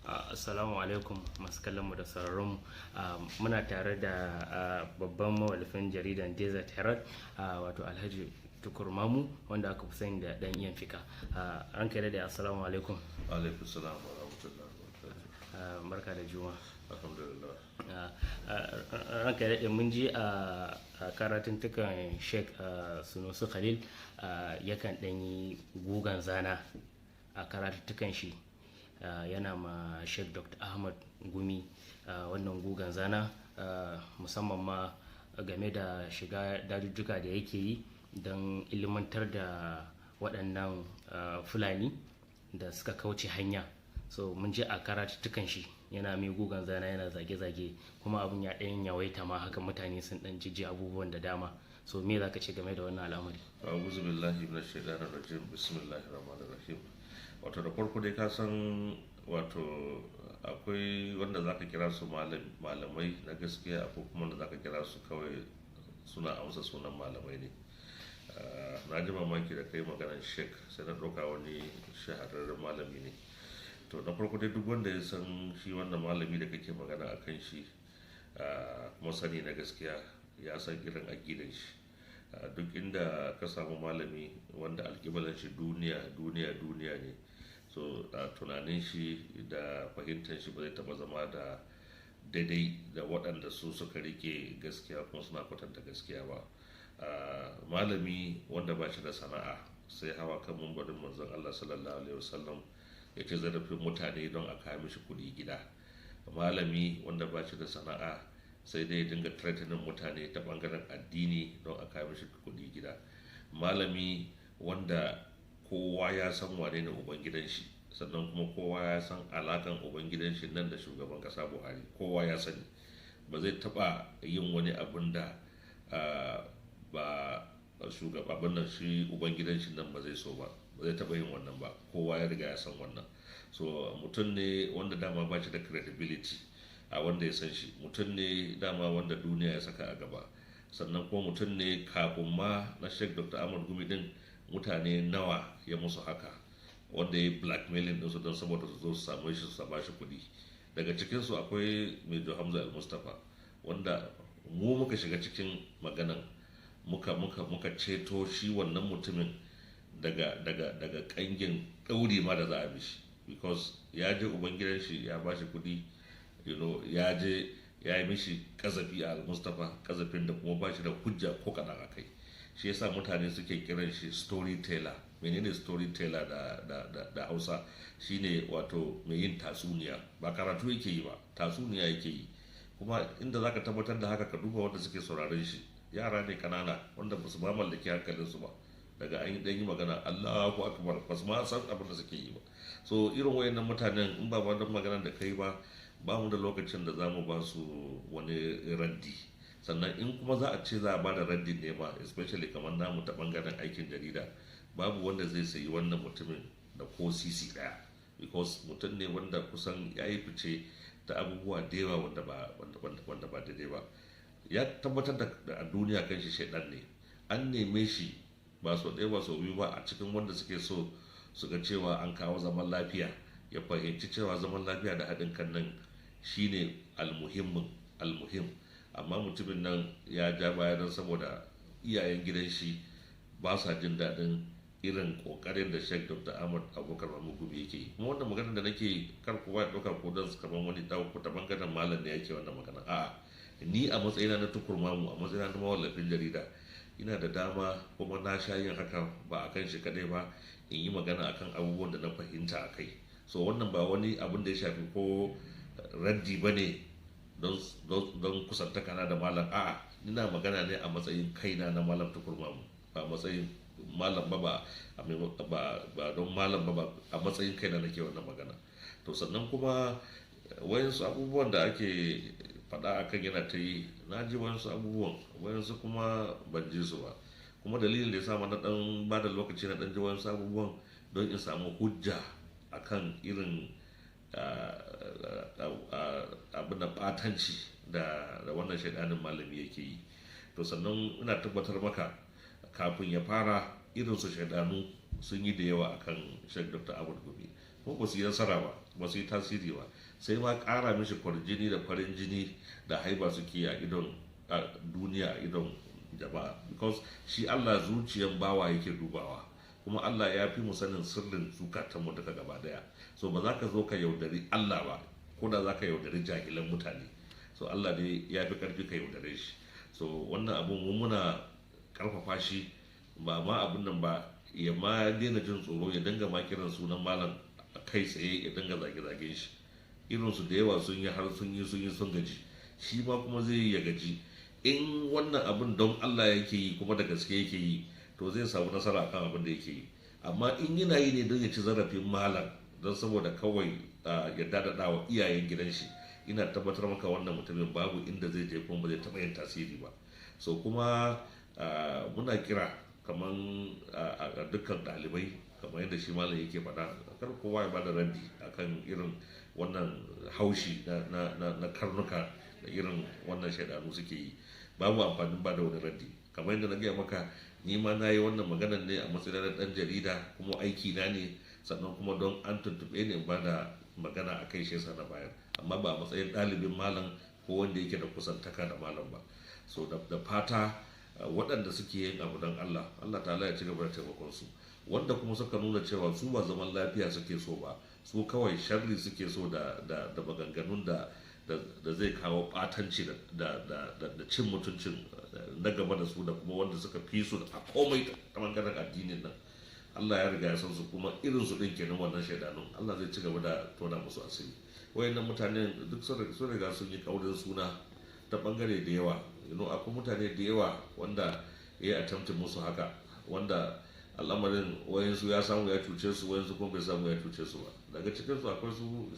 Assalamu alaikum masu kallon mu da sauraron mu. Muna tare da babban mawallafin jaridan Desert Herald, wato Alhaji Tukur Mamu, wanda aka fi sani da Dan Iyan Fika. Ranka da assalamu alaikum. Alaikum salam wa rahmatullahi wa barakatuh. Barka da juma. Alhamdulillah. Ranka da mun ji a karatuntukan Sheikh Sunusi Khalil yakan ɗan yi gugan zana a karatuttukan shi. Yana ma Sheikh Dr. Ahmad Gumi wannan gugan zana, musamman ma game da shiga dajujjuka da yake yi don ilimantar da waɗannan Fulani da suka kauce hanya. So mun ji a karatuttukan shi yana mai gugan zana, yana zage-zage, kuma abin ya ɗan yawaita ma haka, mutane sun ɗan jijji abubuwan da dama. So me za ka ce game da wannan al'amari? A'udhu billahi minash shaitanir rajim. Bismillahir rahmanir rahim. Wato da farko dai, ka san wato akwai wanda zaka kira su malamai na gaskiya, akwai kuma wanda zaka kira su kawai suna amsa sunan malamai ne. Na ji mamaki da kai maganar Sheikh, sai na ɗauka wani shahararren malami ne. To na farko dai, duk wanda ya san shi wannan malami da kake magana a kan shi, kuma sani na gaskiya, ya san irin aƙidan shi. Duk inda ka samu malami wanda alƙiblan shi duniya, duniya, duniya ne, so tunanin shi da fahimtar shi ba zai taɓa zama da daidai da waɗanda su suka rike gaskiya kuma suna kwatanta gaskiya ba. Malami wanda ba shi da sana'a sai hawa kan mumbarin Manzon Allah sallallahu alaihi wasallam ya ci zarafin mutane don a kawo mishi kuɗi gida, malami wanda ba shi da sana'a sai dai dinga threatening mutane ta bangaren addini don a kawo mishi kuɗi gida, malami wanda kowa ya san wane ne ubangidan shi, sannan kuma kowa ya san alakan ubangidan shi nan da Shugaban Kasa Buhari, kowa ya sani ba zai taba yin wani abun da ba shugaban nan shi ubangidan shi nan ba zai so ba, ba zai taba yin wannan ba. Kowa ya riga ya san wannan. So mutum ne wanda dama ba shi da credibility a wanda ya san shi. Mutum ne dama wanda duniya ya saka a gaba. Sannan kuma mutum ne kafin ma na Sheikh Dr. Ahmad Gumi din, mutane nawa ya musu haka, wanda ya yi blackmailing ɗinsu don saboda su zo su samu shi su ba shi kuɗi. Daga cikinsu akwai Major Hamza Al-Mustapha, wanda mu muka shiga cikin maganan, muka ceto shi wannan mutumin daga kangin ɗauri ma da za a bi shi, because ya je ubangidan shi ya ba shi kuɗi, ya je ya yi mishi kazafi a Al-Mustapha, kazafin da kuma ba shi da hujja ko kaɗan a kai. Shi yasa mutane suke kiran shi storyteller. Menene storyteller da Hausa? Shine wato mai yin tatsuniya. Ba karatu yake yi ba, tatsuniya yake yi. Kuma inda zaka tabbatar da haka, ka duba wanda suke sauraron shi, yara ne kanana wanda ba su ma mallaki hankalinsu ba. Daga an yi dan yi magana, "Allahu akbar", ba su ma san abin da suke yi ba. So irin wayannan mutanen, in ba wannan maganar da kai ba, ba mu da lokacin da za mu ba su wani raddi. Sannan in kuma za a ce za a ba da raddi ne ma, especially kamar namu ta bangaren aikin jarida, babu wanda zai sayi wannan mutumin da ko sisi daya, because mutum ne wanda kusan ya yi fice ta abubuwa da yawa wanda ba daidai ba. Ya tabbatar da a duniya kan shi shaidan ne. An neme shi ba sau ɗaya ba sau biyu ba a cikin wanda suke so su ga cewa an kawo zaman lafiya, ya fahimci cewa zaman lafiya da haɗin kan nan shine almuhimmin almuhim. Amma mutumin nan ya ja baya don saboda iyayen gidan shi ba sa jin daɗin irin ƙoƙarin da Sheikh Dr. Ahmad Abubakar Mahmud Gumi yake yi. Kuma wannan maganar da nake, kar kowa ya ɗauka ko don kamar wani ɗau ta bangaren malam ne yake wannan magana. A'a, ni a matsayina na Tukur Mamu, a matsayina na mawallafin jarida, ina da dama, kuma na sha yin haka, ba a kan shi kadai ba, in yi magana akan abubuwan da na fahimta a kai. So wannan ba wani abin da ya shafi ko raddi ba ne don kusantaka na da malam. A'a, ina magana ne a matsayin kaina na Malam Tukur Mamu, ba a matsayin malam ba, ba don malam ba, a matsayin kaina nake wannan magana. To sannan kuma wayansu abubuwan da ake faɗa akan yana ta yi, na ji wayansu abubuwan, wayansu kuma ban ji su ba. Kuma dalilin da ya sa na dan ba da lokaci na dan ji wayansu abubuwan, don in samu hujja akan irin abin da batanci da wannan shaidanin malami yake yi. To sannan ina tabbatar maka, kafin ya fara, irin su shaidanu sun yi da yawa akan Sheikh Dr. Ahmad Gumi, kuma ba su yi nasara ba. Ba su yi tasiri ba, sai ma ƙara mishi kwarjini da farin jini da haiba suke a idon duniya, a idon jama'a, because shi Allah zuciyan bawa yake dubawa, kuma Allah ya fi mu sanin sirrin zukatanmu duka gaba daya. So ba za ka zo ka yaudari Allah ba, ko da za ka yaudari jahilan mutane. So Allah ne ya fi karfi ka yaudare shi. So wannan abun mu muna karfafa shi, ba ma abun nan ba, ya ma daina jin tsoro, ya dinga ma kiran sunan malam kai tsaye, ya dinga zage-zagen shi. Irinsu da yawa sun yi, har sun yi, sun yi, sun gaji. Shi ma kuma zai yi ya gaji. In wannan abun don Allah yake yi kuma da gaske yake yi, to zai samu nasara akan abin da yake yi. Amma in yana yi ne don ya ci zarafin malam, don saboda kawai ya dadada wa iyayen gidan shi, ina tabbatar maka wannan mutumin babu inda zai je kuma ba zai taɓa yin tasiri ba. So kuma muna kira kaman a dukkan ɗalibai, kamar yadda shi malam yake faɗa, kar kowa ya bada raddi akan irin wannan haushi na karnuka da irin wannan shaidanu suke yi. Babu amfanin bada wani raddi. Kamar yadda na gaya maka, ni ma na yi wannan maganar ne a matsayin na ɗan jarida, kuma aiki na ne, sannan kuma don an tuntuɓe ni in bada magana a kai, shi yasa na bayar, amma ba a matsayin ɗalibin malam ko wanda yake da kusantaka da malam ba. So da fata waɗanda suke yin abu don Allah, Allah ta'ala ya ci gaba da taimakon su. Wanda kuma suka nuna cewa su ba zaman lafiya suke so ba, su kawai sharri suke so da maganganun da zai kawo ɓatanci da cin mutuncin na gaba da su da kuma wanda suka fi su a komai ta bangaren addinin nan, Allah ya riga ya san su, kuma irin su ɗin kenan wannan shaidanun. Allah zai ci gaba da tona musu asiri. Wayannan mutanen duk sun riga sun yi kaurin suna ta bangare da yawa. Akwai mutane da yawa wanda ya yi attempting musu haka, wanda al'amarin wayansu ya samu ya cuce su, wayansu kuma bai samu ya cuce su ba. Daga cikin su akwai su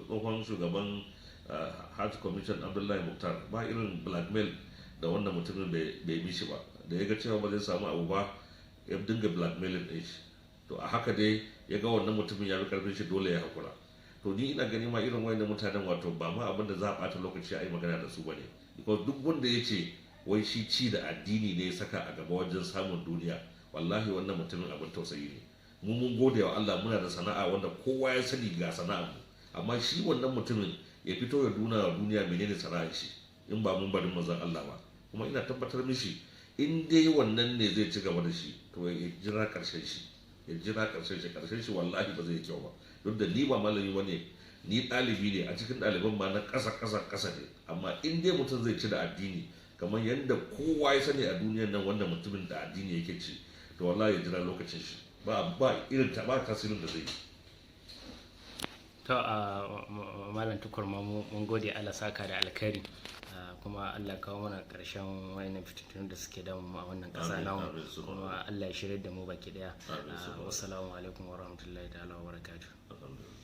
tsohon shugaban Hajj Commission, Abdullahi Muktar. Ba irin blackmail da wannan mutumin bai mishi ba. Da ya ga cewa ba zai samu abu ba, ya dinga blackmailing ɗin shi. To a haka dai ya ga wannan mutumin ya fi karfin shi, dole ya hakura. To ni ina gani ma irin wayannan mutanen, wato ba ma abin da za a ɓata lokaci a yi magana da su bane, because duk wanda ya ce wai shi ci da addini ne ya saka a gaba wajen samun duniya, wallahi wannan mutumin abin tausayi ne. Mu mun gode wa Allah muna da sana'a wanda kowa ya sani ga sana'ar mu, amma shi wannan mutumin ya fito ya nuna wa duniya menene sana'ar shi in ba mun barin manzon Allah ba. Kuma ina tabbatar mishi, in dai wannan ne zai ci gaba da shi, to ya jira karshen shi, ya jira karshen shi. Karshen shi wallahi ba zai yi kyau ba. Duk da ni ba malami bane, ni ɗalibi ne, a cikin ɗaliban ma na ƙasa ƙasa ƙasa ne, amma in dai mutum zai ci da addini kamar yadda kowa ya sani a duniyar nan wanda mutumin da addini yake ci, to wallahi ya jira lokacin shi, ba irin ta ba tasirin da zai yi. To a Malam Tukur, ma mun gode, Allah saka da alkhairi, kuma Allah kawo mana karshen wayannan fitintunu da suke damu mu a wannan kasa Amin, namu, amin, subhanallah. kuma Allah ya shirya da mu baki daya. Amin, subhanallah. Wassalamu alaikum warahmatullahi ta'ala wa barakatuh. Alhamdulillah.